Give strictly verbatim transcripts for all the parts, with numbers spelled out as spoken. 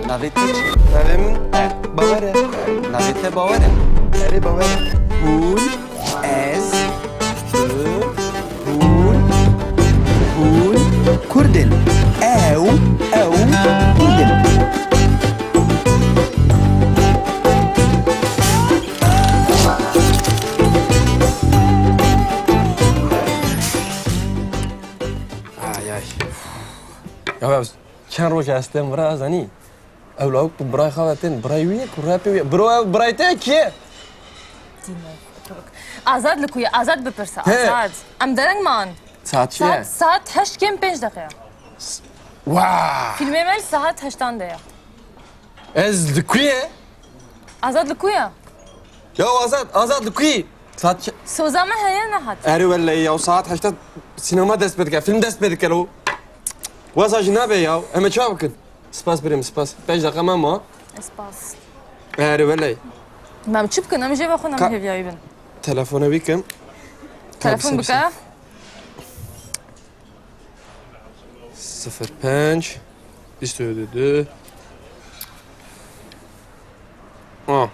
Navê te çi? Navê min Bawer e. Navê te Bawer e? Erê, Bawer e. Hûn, ez, tu, hûn, hûn Kurd in. Ew, ew Kurd in. Ay, ay. Ya, ya, çend roj ez têm vira, zanî? Ew lawik bi birayê xwe ve tên, birayê wî ye ku rapê wî ye. Bro, ew birayê te ye, kî ye? Azad li ku ye? Azad bipirse, He. Azad. Em dereng man. Saet çi ye? Saet, saet heşt kêm pênc deqe ye. Wa! Fîlmê me li saet heştan de ye. Ez li ku ye? Azad li ku ye? Ya Azad, Azad li ku ye? Saet çi? Soza me heye, nehat. Erê wellehî ya, saet heşta sînema dest pê dike, fîlm dest pê dike lo. Wesa jî nabe ya, em ê çawa bikin? Spas birê min, spas. Pênc deqa me ma. Spas. Erê wellehî. Em çi bikin? Em jê ve xwe Ka- hêviyayî bin. Telefona wî kim. Telefon Ka- bike. Sifir pênc, bîst û du. Ah.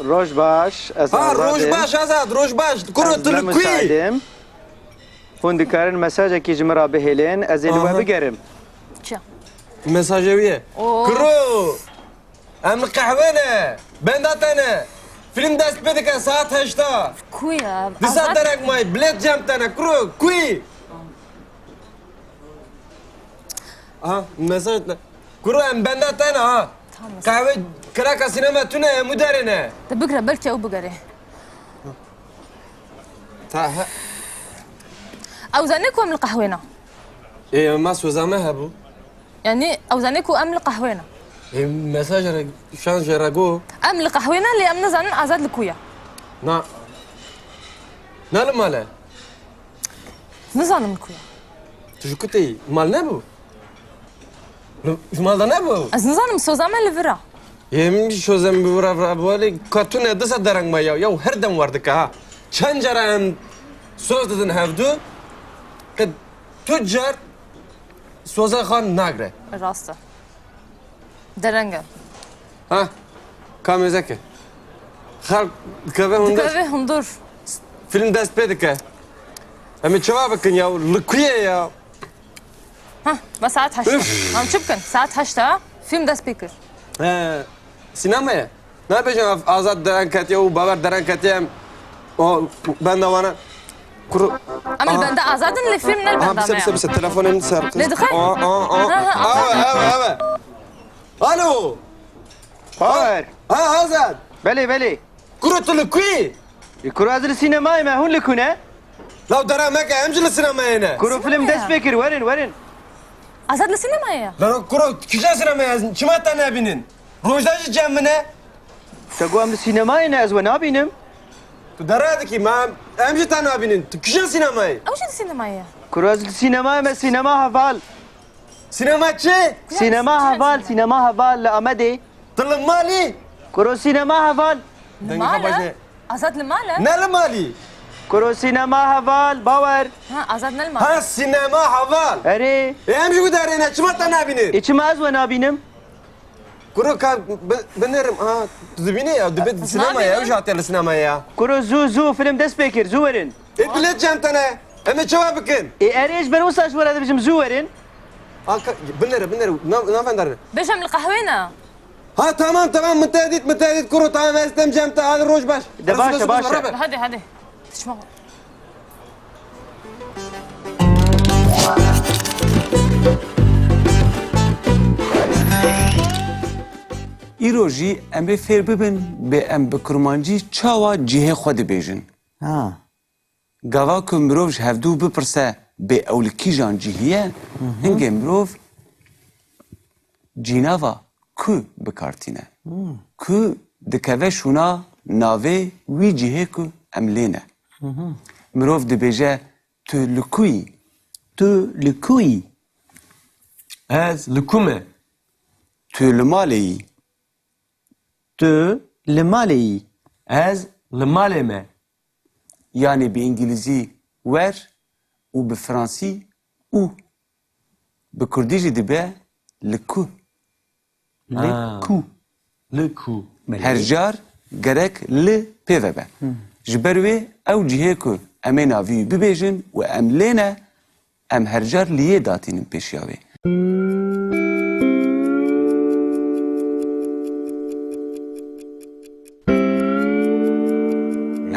Roj baş, ez Ha, Azad roj im. baş, Azad, roj baş. Kuro, Ez tu ne li ku yî? Hûn dikarin mesajekî ji min re bihêlin, ez ê li we Aha. bigerim. Çi? Mesajê wî ye. Oo. Kuro! Em li qehwê ne. Benda te ne. Fîlm dest pê dike saet heşta. Ku ye? Disa Azad derek may. Bilêt cem te ne. Kuro, ku yî? Aha, mesaj ne. Kuro, em benda te ne ha. Tamam. Qehwê kiraka sînema tune ye, mûdarê ne. Te bigre, belkî ew bigere. Ta he. Ew zanî ku em li qehwê ne. Ê, ma soza me hebû. Yanî ew zanî ku em li qehwê ne. Ê, mesaj re, şan jê re go. Em li qehwê ne, lê em nizanin Azad li ku ye. Na. Na li mal e. Nizanim li ku ye. Tu ji ku tê yî? Mal nebû? Li, ji mal de nebû? Ez nizanim, soza me li vir e. Yê min jî soza min bi vir e, vir e, bi walê ka tune disa dereng me ya. Ya her dem wer dike ha. Çend cara em soz didin hevdu, qe tu car soza xwe nagre. Rast e. Dereng e. Ha, ka mêzeke. Xelk dikeve hundir. Dikeve hundir. Fîlm dest pê dike. Em ê çawa bikin ya? Li ku ye ya? Ha, ve saet heşt. Üf. Em çi bikin? Saet heşt e. Fîlm dest pê kir. He, sînema ye. Nabêjin ev Azad dereng ketiye û Bawer dereng ketiye, em o benda wana. Kuro. Em li Aha. benda Azad in, lê fîlm ne li Aha, benda bise, me bise, ye. Bise, telefonê min ser. Lê dixê? Aa, aa, aa. Aha, aha. Aa, ev, ev, ev. Alo. Bawer. Ha, Azad. Belê, belê. Kuro, tu li ku yî? Ê, kuro, ez li sînemayê me, hûn li ku ne? Law dera meke, em jî li sînemayê ne. Kuro, fîlm dest pê kir, werin, werin. Azad li sînemayê ye. La kuro, kîjan sînemayê, ez çima te nebînin? Rojda jî cem min e. Te got em li sînemayê ne, ez we nabînim. Tu dera dikî, ma em, em jî te nabînin. Tu kîjan sînemayê? Ew jî li sînemayê ye. Kuro, ez li sînemayê me, sînema heval. Sînema çi? Sînema heval, sînema heval li Amedê. Tu li malî? Kuro, sînema heval. Dengê xwe baş e. Azad li mal e? Ne li malî? Kuro, sînema heval, Bawer. Ha, Azad ne li mal e? Ha, sînema heval. Erê. E, em jî wî derê ne, çima te nabînin? E, çima ez we nabînim? Kuro, ka bi-, binêrim. Ha, tu dibînî ya, dibê sînema ya, ew jî hatiye li sînemayê ya. Kuro, zû, zû, fîlm dest pê kir, zû werin. Ê, bilêt cem te ne. Em ê çawa bikin? Ê, erê, ji ber wisa ji we re dibêjim, zû werin. A, ka, binêre, binêre. Na, navendar ne. Bêjim li qehwê ne. Ha, tamam, tamam, min te dît, min te dît, kuro, tamam, ez tem cem te, hadi roj baş. De baş e, baş e. Hadi, hadi. Tişma. Îro jî em ê fêr bibin, bê em bi kurmancî çawa cihê xwe dibêjin. Ha. Gava ku mirov ji hevdû bipirse, bê ew li kîjan cihî ye, Hı hı. hingê mirov cînava ku bi kar tîne. Hmm. Ku dikeve şûna navê wî cihê ku em lê ne. Hı hı. Mirov dibêje, tu li ku yî? Tu li ku yî? Ez li ku me? Tu li malê yî? Tu li malê yî? Ez li malê me. Yanî bi îngilîzî where û bi fransî où. Bi kurdî jî dibe Li ku? Li Ha. ku? Li ku? Belê. Her car gerek li pê ve be. Hı. Ji ber wê ew cihê ku em ê navî wî bibêjin û em lê ne, em her car li yê datînin pêşiya wê.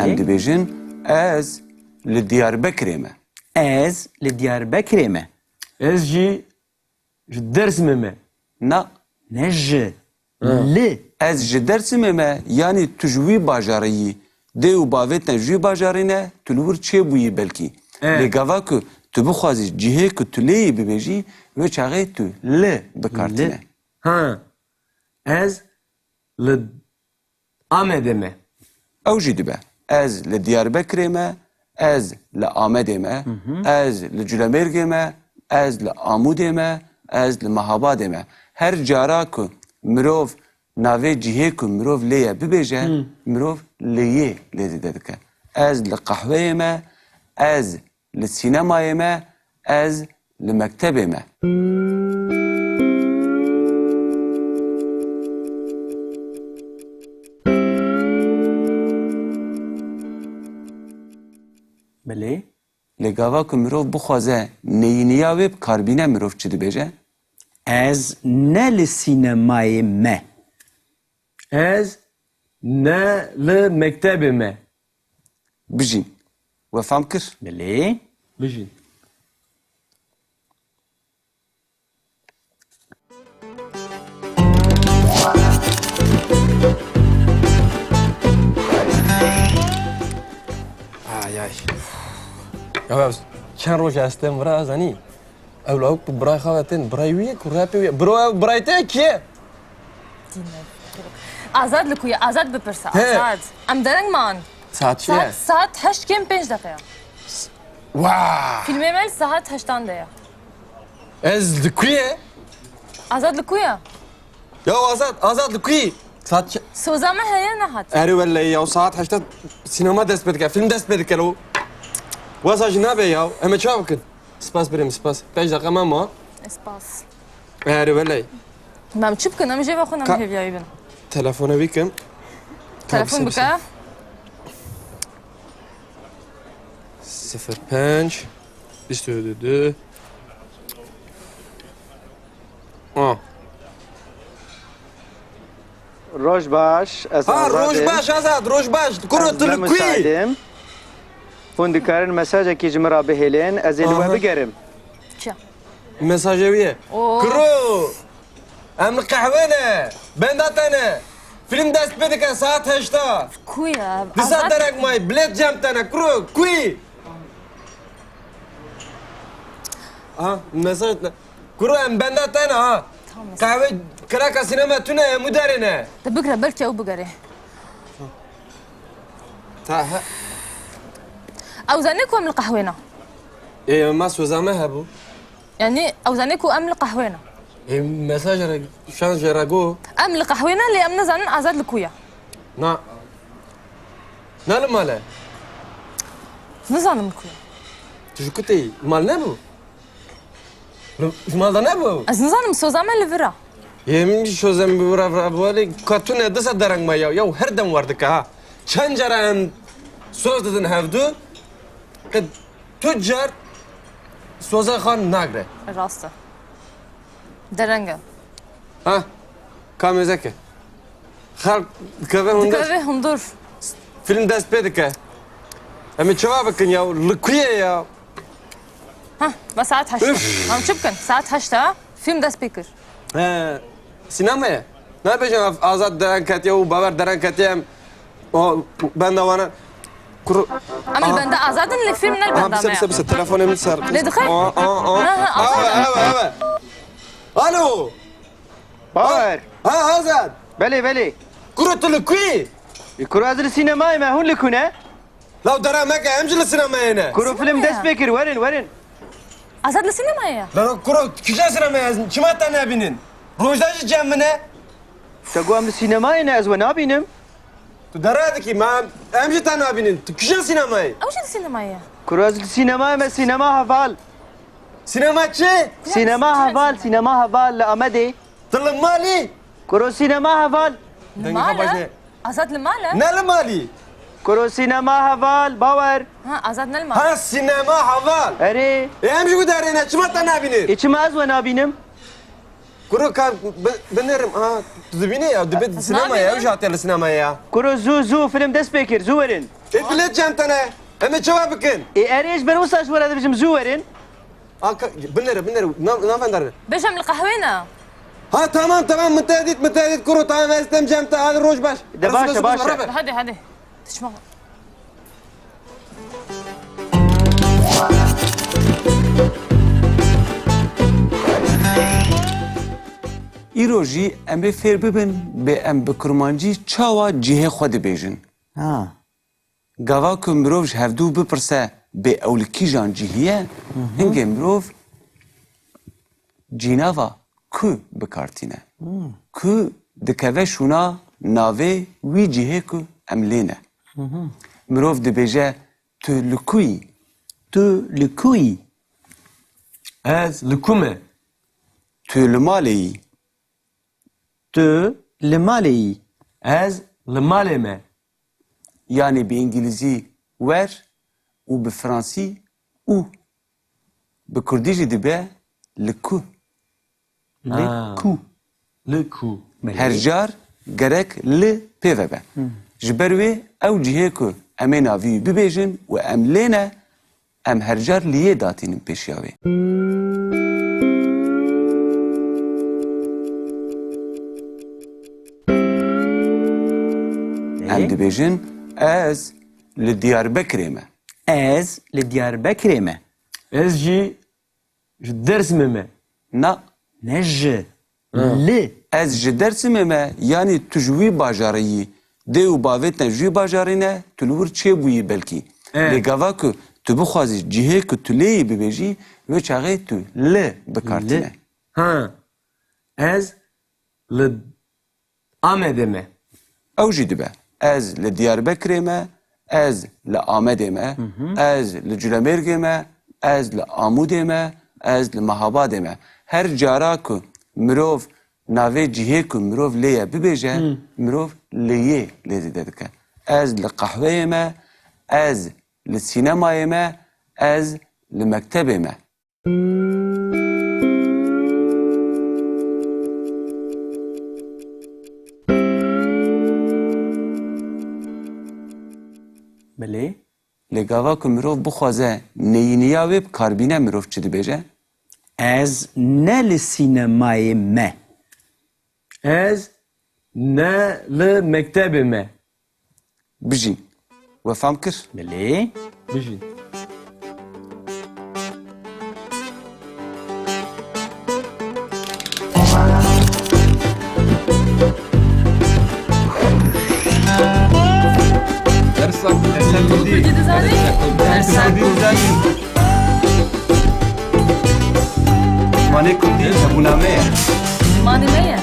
Em Belê. dibêjin, ez li Diyarbekirê me. Ez li Diyarbekirê me. Ez jî ji Dêrsimê me. Na. Ne ji. Ha. Li. Ez ji Dêrsimê me, yanî tu ji wî bajarê yî. Dê û bavê te ji wî bajarê ne, tu li wir çêbûyî belkî. E. Lê gava ku tu bixwazî cihê ku tu lê yî bibêjî, wê çaxê tu li bi kar Li. tîne. Ha. Ez li Amedê me. Ew jî dibe. Ez li Diyarbekirê me, ez li Amedê me, Hı hı. ez li Culemêrgê me, ez li Amûdê me, ez li Mehabadê me. Her cara ku mirov navê cihê ku mirov lê ye bibêje, Hı. mirov lê yê lê zêde dike. Ez li qehweyê me, ez li sînemayê me, ez li mektebê me. Belê. Lê gava ku mirov bixwaze neyîniya wê bi kar bîne, mirov çi dibêje? Ez ne li sînemayê me. Ez ne li mektebê me. Bijîn. We fam kir? Belê. Bijîn. Ay, ay. Ya, ya, çend roj ez têm vira, ez anî. Ew lawik bi birayê xwe ve tên, birayê wî ye ku rapê wî ye. Bro, ew birayê te kî ye? Azad li ku ye? Azad bipirse. He. Azad. Em dereng man. Saet çi ye? Saet, saet heşt kêm pênc deqe ye. Wa! Fîlmê me li saet heştan de ye. Ez li ku ye? Azad li ku ye? Ya Azad, Azad li ku ye? Saet çi? Soza me heye nehat. Erê wellahî ya, saet heşta sînema dest pê dike, fîlm dest pê dike lo. Wesa jî nabe ya, em ê çawa bikin? Spas birêm, spas. Pênc deqa me ma. Spas. Erê wele. Em çi bikin? Em jê ve xwe Ka- nemhêviyayî bin. Telefona wî kim. Telefon Tabii, bike. Sıfır pênc, bîst û du. Ah. Roj baş, ez Ha, Azad roj im. baş, Azad, roj baş. Kuro, Ez tu ne li ku yî? Hûn dikarin mesajekî ji min re bihêlin, ez ê li we Aha. bigerim. Çi? Mesajê wî ye. Oo. Kuro, em li qehwê ne, benda te ne. Fîlm dest pê dike saet heşta. Ku ye? Disa Azad derek mayî, bilêt cem te ne. Kuro, ku yî? Aha, mesaj ne. Kuro, em benda te ne ha. Tamam. Qehwê kiraka sînema tune ye, mûdarê ne. Te bigre, belkî ew bigere. Ta he. Ew zanî ku em li qehwê ne. Ê, ma soza me hebû. Yanî ew zanî ku em li qehwê ne. Ê, mesaj re, şan jê re go. Em li qehwê ne, lê em nizanin Azad li ku ye. Na. Na li mal e. Nizanim li ku ye. Tu ji ku tê yî? Mal nebû? Li, ji mal de nebû? Ez nizanim, soza me li vir e. Yê min jî soza min bi vir e, vir e, bi vir e. Ka tune disa dereng me ya. Ya her dem wer dike ha. Çend cara em soz didin hevdu. Qe tu car soza xwe nagre. Rast e. Dereng e. Ha, ka mêzeke. Xelk dikeve hundir. Dikeve hundir. Fîlm dest pê dike. Em ê çawa bikin ya? Li ku ye ya? Heh, ve saet heşt e. Üf! Em çi bikin? Saet heşt e. Fîlm dest pê kir. He, sînema ye. Nabêjin ev Azad dereng ketiye û Bawer dereng ketiye, em o benda wana. Kuru. Em li benda Azad in, lê fîlm ne li benda me ye. Aha, bise, bise, bise. Telefonê min ser. Lê dixê? Aa, aa, aa. Ha, ha, Azad. Ewe, ewe, ewe. Alo. Bawer. Ha, Azad. Belê, belê. Kuro, tu li ku yî? Kuro, ez li sînemayê me, hûn li ku ne? Law dera meke, em jî li sînemayê ne. Kuro, fîlm dest pê kir, werin, werin. Azad li sînemayê ye. Law kuro, tu kîjan sînemayê, ez çima te nebînin? Rojda jî cem min e. Te got em li sînemayê ne, ez we nabînim. Tu dera dikî, ma em, em jî te nabînin. Tu kîjan sînemayê? Ew jî li sînemayê ye. Kuro, ez li sînemayê me, sînema heval. Sînema çi? Sînema heval, sînema heval li Amedê. Tu li malî? Kuro sînema heval. Dengê xwe baş e. Azad li mal e? Ne li malî? Kuro sînema heval, bawer. Ha, Azad ne li mal. Ha, sînema heval. Erê. E, em jî gudarê ne, çima te nabînir? E, çima ez we nabînim? Kuro ka bi-, binêrim. Ha, tu dibînî ya, dibê sînema ya, ew jî hatiye li sînema ya. Kuro zû, zû, film dest pê kir, zû werin. E, bilet çend tane? Em ê çawa bikin? E, erê, ji ber wisa ji we re dibêjim, zû werin. A, ka-, binêre, binêre, nav-, navendar be. Bêje em li qehwê ne. Ha, tamam, tamam, min te dît, min te dît, kuro, tamam, ez tem cem te, hadi roj baş. De baş e, baş e. Hadi, hadi. Tişma. Îro jî em ê fêr bibin, bê em bi kurmancî çawa cihê xwe dibêjin. Ha. Gava ku mirov ji hevdû bipirse, bê ew li kîjan cihî ye, hingê mirov cînava ku bi kar tîne. Ku dikeve şûna navê wî cihê ku em lê ne. Mirov dibêje, tu li ku yî? Tu li ku yî? Ez li ku me? Tu li malê yî? Tu li malê yî? Ez li malê me. Yanî bi îngilîzî where û bi fransî où. Bi kurdî jî dibe li ku. Li ku. Li ku. Her car gerek li pê ve be. Ji ber wê ew cihê ku em ê navî wî bibêjin û em lê ne, em her car li yê datînin pêşiya wê. Em dibêjin, ez li Diyarbekirê me. Ez li Diyarbekirê me. Ez jî ji Dêrsimê me. Na. Ne ji. Ha. Li. Ez ji Dêrsimê me, yanî tu ji wî bajarê yî. Dê û bavê te ji wî bajarê ne, tu li wir çêbûyî belkî. E. Lê gava ku tu bixwazî cihê ku tu lê yî bibêjî, wê çaxê tu li bi kar tîne. Ha. Ez li Amedê me. Ew jî dibe. Ez li Diyarbekirê me, ez li Amedê me, ez li Culemêrgê me, ez li Amûdê me, ez li Mehabadê me. Her cara ku mirov navê cihê ku mirov lê ye bibêje, mirov li yê lê zêde dike. Ez li qehweyê me, ez li sînemayê me, ez li mektebê me. Belê. Lê gava ku mirov bixwaze neyîniya wê bi kar bîne, mirov çi dibêje? Ez ne li sînemayê me. Ez ne li mektebê me. Bijî. We fam kir? Belê. Bijî. Dersa Kurdî. Kurdî dizanî? Dersa Kurdî. Zimanê Kurdî hebûna me ye. Zimanê me ye.